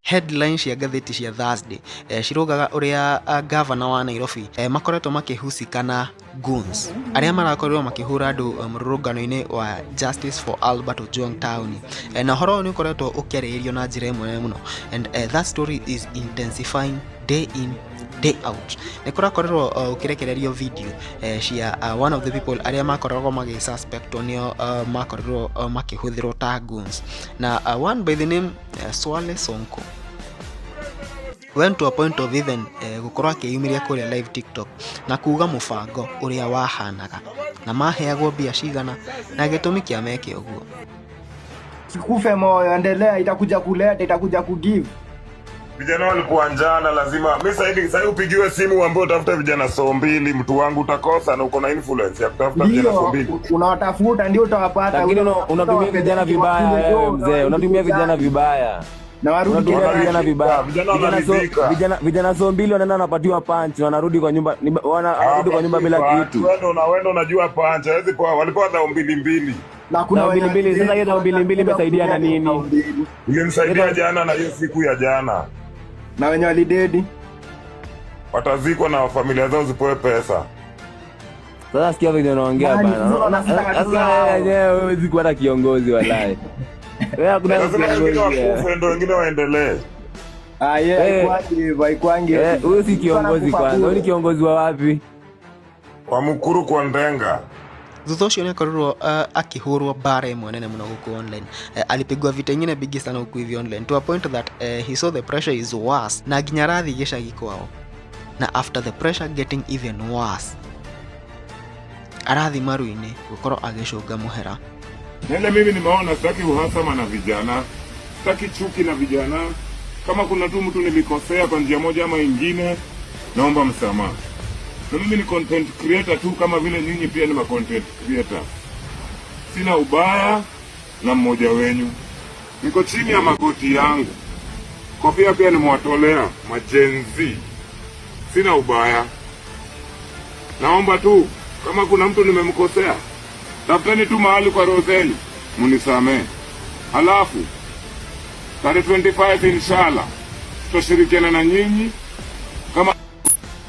Headline cia ngathĩti cia Thursday cirogaga ũrĩa gavana wa Nairobi makoretwo makĩhusika na goons arĩa marakorirwo makĩhũra andũ mũrũrũngano-inĩ wa Justice for Albert Ojwang Town. Na ũhoro ũyũ nĩ ũkoretwo ũkĩarĩrĩrio na njĩra ĩmwe nene mũno, and that story is intensifying day in day out. Nĩ kũrakorirwo ũkĩrekererio video cia one of the people arĩa makoragwo magĩsuspectwo nĩo makorirwo makĩhũthĩrwo ta goons, na one by the name Swale Sonko went to a point of even gũkorwo akĩyumĩria kũrĩa live TikTok na kuga mũbango ũrĩa wahanaga na maheagwo mbia cigana na gĩtũmi kĩa meke ũguo. Sikufe moyo, endelea, itakuja kuleta, itakuja kugive. Vijana walikuwa njana, lazima mi sahivi sahi upigiwe simu uambiwe utafute vijana 200, mtu wangu utakosa, na uko na influence ya kutafuta vijana Ndio 200. unawatafuta, ndio utawapata. Lakini unatumia vijana vibaya wewe mzee, unatumia vijana vibaya. Na warudi Unatumia kijana. vijana vibaya. Vijana Vijana wanaridhika. vijana 200 wanaenda wanapatiwa punch na wanarudi kwa nyumba, wanarudi kwa nyumba bila kitu. Wewe ndo unajua punch, hawezi kwa walikuwa 2,000. Na kuna Thao mbili mbili, sasa hiyo 2,000 imesaidia na nini? 2,000. Ilimsaidia jana na hiyo siku ya jana. Na wenye walidedi Watazikwa na familia zao zipewe pesa. Sasa sikia vile unaongea Nani? bana. Unaona sasa Sasa katika wewe hao. wenyewe huwezi kuwa hata kiongozi walai. Wewe hakuna Lazima wengine kiongozi. wakufe ndio wengine waendelee. Ah, yeah, haikuangi hivyo, haikuangi hivyo. Huyu si kiongozi Anakufa kwanza. Huyu ni bure. kiongozi wa wapi? Wa Mukuru kwa Ndenga. Thutha ũcio nĩakorirwo akĩhũrwo mbara ĩmwe nene mũno gũkũ online. Alipigwa vita ingine bigi sana huku hivi online to a point that he saw the pressure is worse na nginya arathiĩ gĩcagi kwao, na after the pressure getting even worse arathiĩ maru-inĩ gũkorwo agĩcũnga mũhera. Nene mimi nimeona sitaki uhasama na vijana, sitaki chuki na vijana. Kama kuna tu mtu nilikosea kwa njia moja ama ingine, naomba msamaha. Na mimi ni content creator tu kama vile nyinyi pia ni ma content creator. Sina ubaya na mmoja wenyu. Niko chini ya magoti yangu. Kofia pia nimewatolea ma Gen Z. Sina ubaya. Naomba tu kama kuna mtu nimemkosea, tafuteni tu mahali kwa roho zenu munisamee. Halafu tarehe 25 inshallah tutashirikiana na nyinyi kama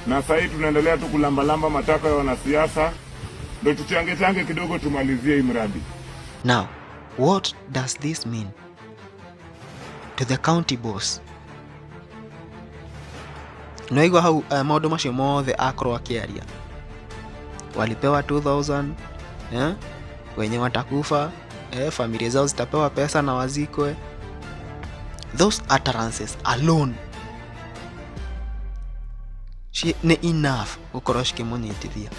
na sasa hivi tunaendelea tu kulambalamba mataka ya wanasiasa, ndio tuchange change kidogo tumalizie hii mradi. Now, what does this mean to the county boss? Nĩwaigua hau maũndũ macio mothe akorwo akĩaria. Walipewa 2000, wenye watakufa, familia zao zitapewa pesa na wazikwe. Those utterances alone nĩ enough gũkorwo cikĩmũnyitithia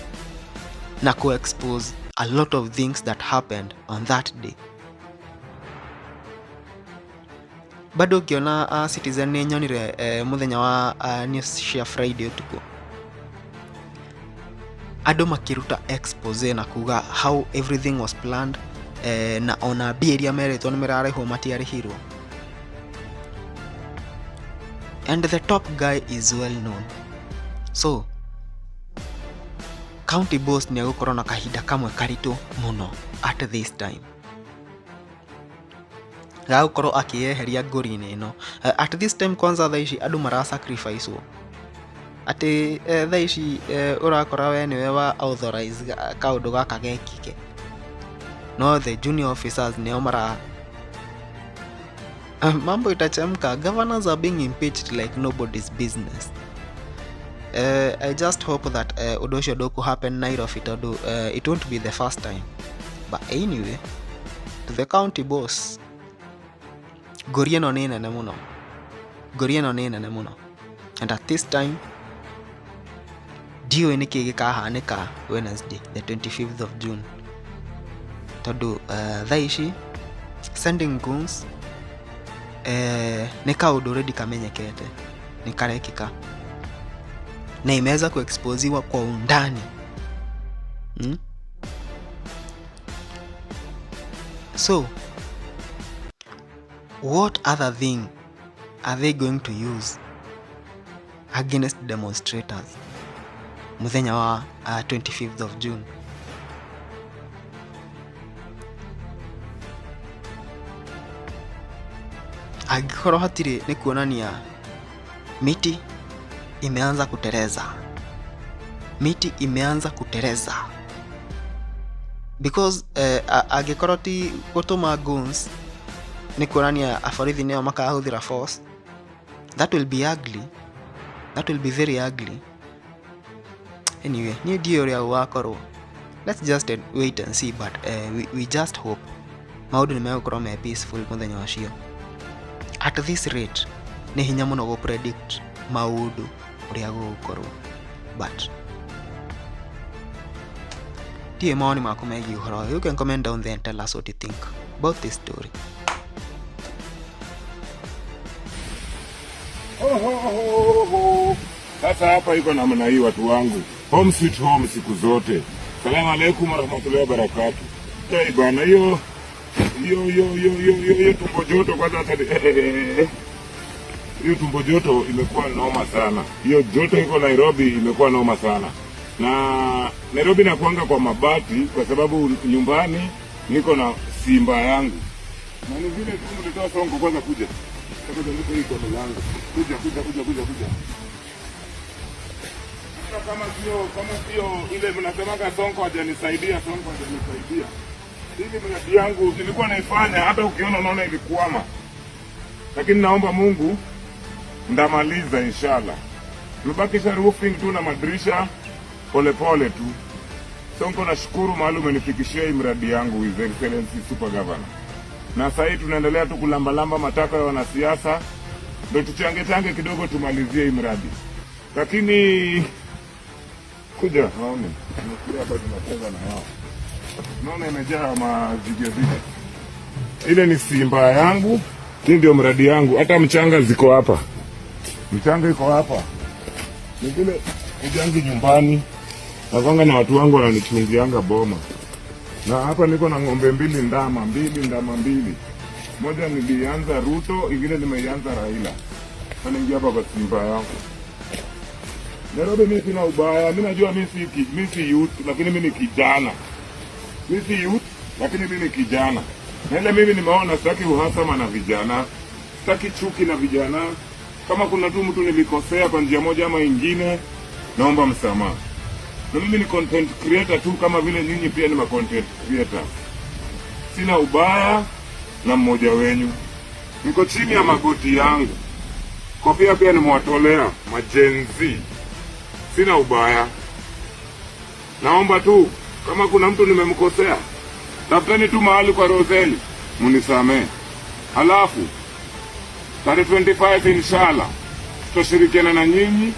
na ku-expose a lot of things that happened on that day. Bado ukiona Citizen nĩ nyonire mũthenya wa news cia Friday ũtukũ andũ makĩruta expose na kuga how everything was planned, na ona mbia iria meretwo nĩ mararĩhwo matiarĩhirwo, and the top guy is well known. So county boss nĩ egũkorwo na kahinda kamwe karitũ mũno at this time ga gũkorwo akĩyeheria ngũri-inĩ ĩno. At this time kwanza thaa ici andũ mara sacrifice-wo atĩ thaa ici ũrakora we nĩwe wa authorize kaũndũ gaka gekike, no the junior officers nĩo mara mambo itachemka. Governors are being impeached like nobody's business. I just hope that ũndũ ũcio ndũkũ happen Nairobi tondũ it won't be the first time. But anyway, to the county boss, ngũri ĩno nĩ nene mũno, ngũri ĩno nĩ nene mũno, and at this time ndiũĩ nĩkĩ gĩkahanĩka Wednesday the 25th of June, tondũ thaa ici sending goons nĩ kaũndũ already kamenyekete nĩ karekĩka na imeweza kuexposiwa kwa undani. So what other thing are they going to use against demonstrators muthenya wa 25th of June? Angĩkorwo hatirĩ, nĩ kuonania miti imeanza kuteleza, miti imeanza kuteleza, because angĩkorwo ti gũtũma goons, nĩ kuonania aborithi nĩo makahũthĩra force. That will be ugly, that will be very ugly. Anyway, niĩ ndiũĩ ũrĩa gũgakorwo. Let's just wait and see, but we just hope maũndũ nĩ megũkorwo me peaceful mũthenya ũcio. At this rate, nĩ hinya mũno gũ predict maũndũ ũrĩa gũgũkorwo, but ndiũĩ mawoni maku megiĩ ũhoro ũyũ. You can comment down there and tell us what you think about this story. Ho, ho, ho, ho. Sasa hapa iko namna hii, watu wangu, home sweet home siku zote. Salamu alaikum warahmatullahi wabarakatuh. Hey bwana, hiyo hiyo hiyo hiyo hiyo hiyo hiyo tumbo joto kwanza, hata hiyo tumbo joto imekuwa noma sana. Hiyo joto iko Nairobi imekuwa noma sana, na Nairobi nakuanga kwa mabati kwa sababu nyumbani niko na simba yangu, na ni vile tu mlitoa Sonko kwanza kuja. Kuja nipe hii kono langu. Kuja, kuja, kuja, kuja, kuja. Hata kama sio ile mnasemaga Sonko hajanisaidia, Sonko hajanisaidia. Hili miradi yangu nilikuwa naifanya, hata ukiona unaona ilikwama. Lakini naomba Mungu ndamaliza, inshallah. Nimebakisha roofing tu na madirisha, polepole tu. Sonko, nashukuru mahali umenifikishia hii mradi yangu, His Excellency Super Governor. Na sasa hii tunaendelea tu kulambalamba matako ya wanasiasa ndio tuchange change kidogo tumalizie hii mradi. Lakini kuja waone, tumekuja hapa tunacheza na wao. Naona imejaa mazige zige. Ile ni simba yangu, hii ndio mradi yangu. Hata mchanga ziko hapa, mchanga iko hapa. Ni vile kujangi nyumbani, nakwanga na watu wangu wananichungianga boma, na hapa niko na ng'ombe mbili, ndama mbili, ndama mbili. Moja nilianza Ruto, ingine nimeianza Raila. Naingia hapa kwa simba yangu. Nairobi mimi sina ubaya, mimi najua mimi si youth, lakini mimi ni kijana. Mimi si youth, lakini mimi ni kijana. Na ile mimi nimeona, sitaki uhasama na vijana, sitaki chuki na vijana. Kama kuna tu mtu nilikosea kwa njia moja ama ingine, naomba msamaha. Na mimi ni content creator tu kama vile nyinyi pia ni ma content creators. Sina ubaya na mmoja wenyu. Niko chini ya magoti yangu. Kofia pia nimewatolea ma Gen Z. Sina ubaya. Naomba tu kama kuna mtu nimemkosea, tafuteni tu mahali kwa roho zenu munisamee. Halafu tarehe 25, inshallah, tutashirikiana na nyinyi.